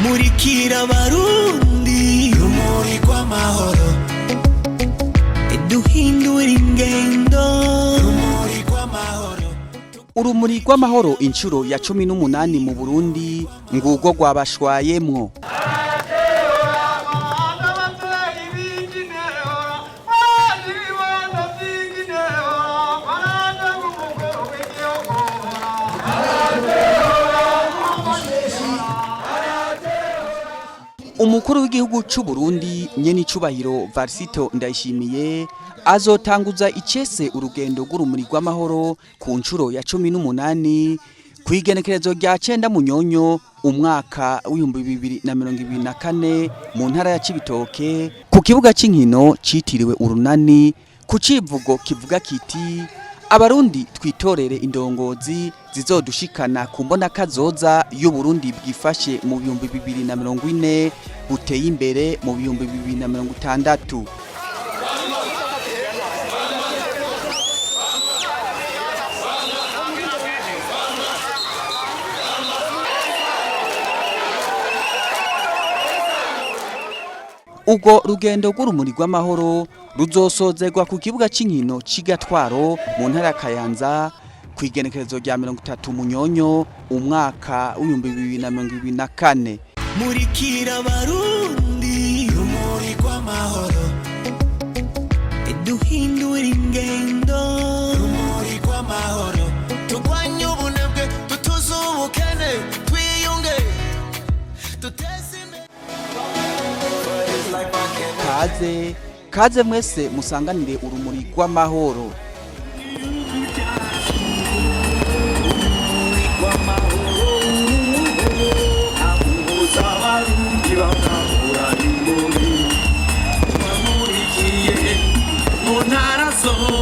Murikira abarundi, Rumuri rw'amahoro. Duhindura ingendo. Rumuri rw'amahoro. Urumuri rw'amahoro inshuro ya 18 mu Burundi, ngurwo rwabashwayemwo. Umukuru w'igihugu c'u Burundi, nyene icubahiro Varisito Ndayishimiye, azotanguza icese urugendo rw'urumuri rw'amahoro ku nshuro ya 18 kw'igenekerezo rya 9 Munyonyo umwaka w'2024 mu ntara ya Cibitoke, ku kibuga c'inkino citiriwe Urunani, ku civugo kivuga kiti: "Abarundi twitorere indongozi zizodushikana ku mbona kazoza y'Uburundi bwifashe mu 2040, buteye imbere mu 2060." Ubwo rugendo rw'urumuri rw'amahoro ruzosozerwa ku kibuga c'inkino c'igatwaro mu ntara ya Kayanza kw'igenekerezo rya 30 Munyonyo umwaka w'2024. Murikira abarundi, Rumuri rw'amahoro. Duhindura ingendo. Rumuri rw'amahoro, turwanye ubunebwe, dutuze ubukene, twiyunge, duteze imbere. Kaze, kaze mwese musanganire urumuri rw'amahoro. Mu ntara zose.